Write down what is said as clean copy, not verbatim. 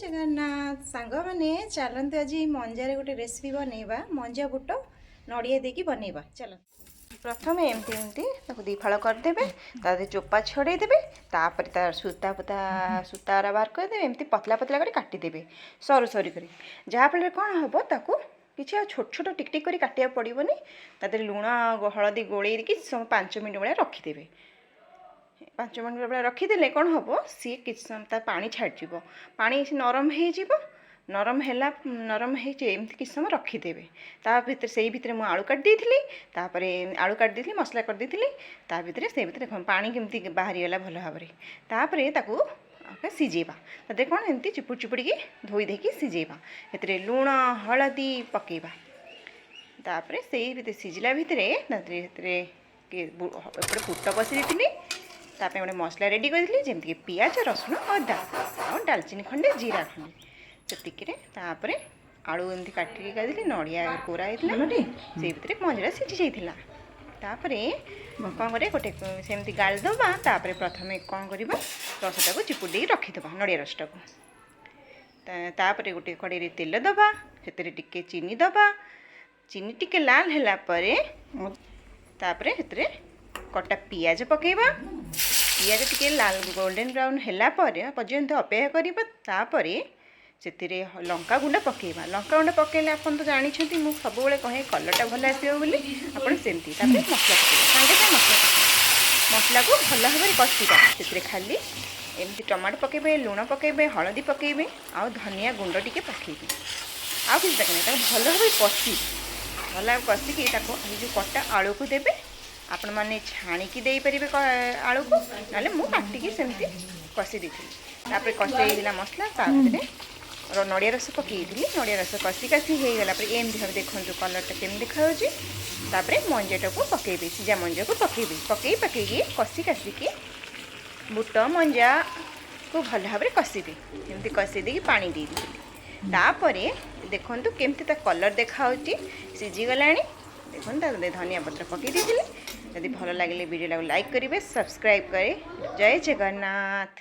ଜଗନ୍ନାଥ ସାଙ୍ଗମାନେ, ଚାଲନ୍ତୁ ଆଜି ମଞ୍ଜାରେ ଗୋଟେ ରେସିପି ବନେଇବା। ମଞ୍ଜା ବୁଟ ନଡ଼ିଆ ଦେଇକି ବନେଇବା। ଚାଲନ୍ତୁ। ପ୍ରଥମେ ଏମିତି ଏମିତି ତାକୁ ଦୁଇ ଫାଳ କରିଦେବେ, ତା ଦେହରେ ଚୋପା ଛଡ଼େଇ ଦେବେ। ତାପରେ ତାର ସୂତା ଫୁତା ସୂତାରା ବାହାର କରିଦେବେ। ଏମିତି ପତଲା ପତଲା କରି କାଟିଦେବେ, ସରୁ ସରୁ କରି, ଯାହାଫଳରେ କ'ଣ ହେବ, ତାକୁ କିଛି ଆଉ ଛୋଟ ଛୋଟ ଟିକ ଟିକ କରି କାଟିବାକୁ ପଡ଼ିବନି। ତା ଦେହରେ ଲୁଣ ହଳଦୀ ଗୋଳେଇ ଦେଇକି ସମୟ 5 ମିନିଟ୍ ଭଳିଆ ରଖିଦେବେ। 5 ମିନିଟ୍ ଭଳିଆ ରଖିଦେଲେ କ'ଣ ହେବ, ସିଏ କିଛି ସମୟ ତା ପାଣି ଛାଡ଼ିଯିବ, ପାଣି ସେ ନରମ ହେଇଯିବ। ନରମ ହେଲା, ନରମ ହେଇଛି, ଏମିତି କିଛି ସମୟ ରଖିଦେବେ। ତା ଭିତରେ, ସେଇ ଭିତରେ ମୁଁ ଆଳୁ କାଟି ଦେଇଥିଲି। ତାପରେ ଆଳୁ କାଟି ଦେଇଥିଲି, ମସଲା କରିଦେଇଥିଲି ତା ଭିତରେ। ସେଇ ଭିତରେ ଦେଖନ୍ତୁ, ପାଣି କେମିତି ବାହାରିଗଲା ଭଲ ଭାବରେ। ତାପରେ ତାକୁ ସିଝେଇବା। ତା ଦେହରେ କ'ଣ, ଏମିତି ଚିପୁଡ଼ି ଚିପୁଡ଼ିକି ଧୋଇ ଦେଇକି ସିଝେଇବା। ସେଥିରେ ଲୁଣ ହଳଦୀ ପକାଇବା। ତାପରେ ସେଇ ଭିତରେ ସିଝିଲା ଭିତରେ ତା ଦେହରେ ସେଥିରେ ଏପଟେ ବୁଟ ବସେଇ ଦେଇଥିଲି। ତା ପାଇଁ ଗୋଟେ ମସଲା ରେଡ଼ି କରିଥିଲି, ଯେମିତିକି ପିଆଜ, ରସୁଣ, ଅଦା ଆଉ ଡାଲଚିନି ଖଣ୍ଡେ, ଜିରା ଖଣ୍ଡେ, ସେତିକିରେ। ତାପରେ ଆଳୁ ଏମିତି କାଟିକି କାଟିଥିଲି, ନଡ଼ିଆ କୋରା ହେଇଥିଲା, ସେଇ ଭିତରେ ମଞ୍ଜାଟା ସିଝି ଯାଇଥିଲା। ତାପରେ କ'ଣ କରିବା, ଗୋଟେ ସେମିତି ଗାଳି ଦେବା। ତାପରେ ପ୍ରଥମେ କ'ଣ କରିବା, ରସଟାକୁ ଚିପୁଡ଼ି ଦେଇକି ରଖିଦେବା, ନଡ଼ିଆ ରସଟାକୁ। ତାପରେ ଗୋଟେ କଡ଼େଇରେ ତେଲ ଦେବା, ସେଥିରେ ଟିକେ ଚିନି ଦେବା। ଚିନି ଟିକେ ଲାଲ ହେଲା ପରେ ତାପରେ ସେଥିରେ କଟା ପିଆଜ ପକାଇବା। ପିଆଜ ଟିକେ ଲାଲ ଗୋଲ୍ଡେନ୍ ବ୍ରାଉନ୍ ହେଲା ପରେ ପର୍ଯ୍ୟନ୍ତ ଅପେକ୍ଷା କରିବା। ତାପରେ ସେଥିରେ ଲଙ୍କା ଗୁଣ୍ଡ ପକାଇବା। ଲଙ୍କା ଗୁଣ୍ଡ ପକାଇଲେ, ଆପଣ ତ ଜାଣିଛନ୍ତି, ମୁଁ ସବୁବେଳେ କହେ କଲର୍ଟା ଭଲ ଆସିବ ବୋଲି। ଆପଣ ସେମିତି ତାପରେ ମସଲା ପକାଇବା, ସାଙ୍ଗେ ସାଙ୍ଗେ ମସଲା ପକାଇବା। ମସଲାକୁ ଭଲ ଭାବରେ କଷିବା। ସେଥିରେ ଖାଲି ଏମିତି ଟମାଟୋ ପକାଇବେ, ଲୁଣ ପକାଇବେ, ହଳଦୀ ପକାଇବେ ଆଉ ଧନିଆ ଗୁଣ୍ଡ ଟିକେ ପକାଇବେ। ଆଉ କିଛି ଦରକାର ନାହିଁ। ତାକୁ ଭଲ ଭାବରେ କଷିବେ। ଭଲ ଭାବେ କଷିକି ତାକୁ ଏଇ ଯେଉଁ କଟା ଆଳୁକୁ ଦେବେ। ଆପଣମାନେ ଛାଣିକି ଦେଇପାରିବେ ଆଳୁକୁ, ନହେଲେ ମୁଁ କାଟିକି ସେମିତି କଷି ଦେଇଥିଲି। ତାପରେ କଷି ହେଇଗଲା ମସଲା, ତା ଭିତରେ ନଡ଼ିଆ ରସ ପକାଇଥିଲି। ନଡ଼ିଆ ରସ କଷି କଷି ହେଇଗଲା ପରେ ଏମିତି ଭାବେ ଦେଖନ୍ତୁ, କଲର୍ଟା କେମିତି ଦେଖାଯାଉଛି। ତାପରେ ମଞ୍ଜାଟାକୁ ପକାଇବେ, ସିଝା ମଞ୍ଜାକୁ ପକାଇବେ। ପକାଇ ପକାଇକି କଷି କଷିକି ବୁଟ ମଞ୍ଜାକୁ ଭଲ ଭାବରେ କଷିବେ। ଏମିତି କଷି ଦେଇକି ପାଣି ଦେଇଦେଇଥିଲି। ତାପରେ ଦେଖନ୍ତୁ କେମିତି ତା କଲର୍ ଦେଖାହେଉଛି, ସିଝିଗଲାଣି। ଦେଖନ୍ତୁ, ତା ଧନିଆ ପତ୍ର ପକାଇ ଦେଇଥିଲି। ଯଦି ଭଲ ଲାଗିଲେ ଭିଡ଼ିଓଟାକୁ ଲାଇକ୍ କରିବେ, ସବସ୍କ୍ରାଇବ୍ କରିବେ। ଜୟ ଜଗନ୍ନାଥ।